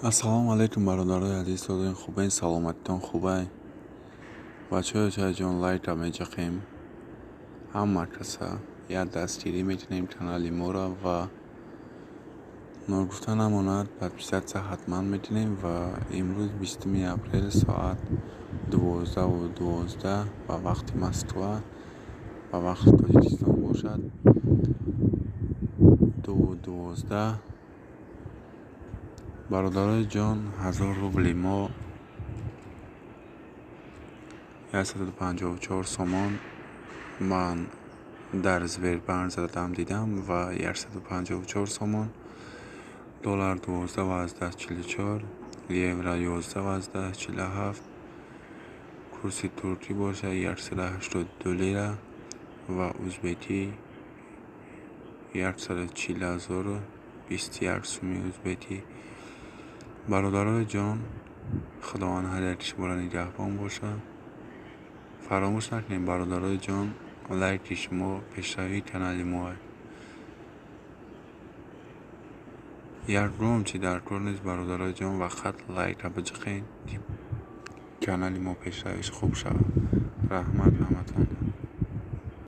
Ассалому алайкум, бародарои азиз, созен, хубен, саломатитон хубай? Бачаҳои чайҷон, лайка меҷақем, ҳама каса як дастгирӣ мекунем канали моро ва ногуфта намонад, подписаться ҳатман мекунем. Ва имрӯз 20-уми апрел, соат 12:12 ба вақти Москва, ба вақти Тоҷикистон бошад 2:12. Бародарои ҷон, 1000 рубли мо 154 сомон. Ман дар Сбербанк задам, дидам, ва 154 сомон. Доллар 12,44, евро 11,47, курси туркӣ бошад 182 лира ва узбекӣ 140 021 суми узбекӣ. Бародарои ҷон, Худованд ҳар яки шуморо нигаҳбон бошад. Фаромӯш накунед, бародарои ҷон, лайки шумо пешравии канали моа. Ягон чи дар кор нест, бародарои ҷон, фақат лайка биҷиқед, ки канали мо пешравиш хуб шавад. Раҳмат ҳаматонда.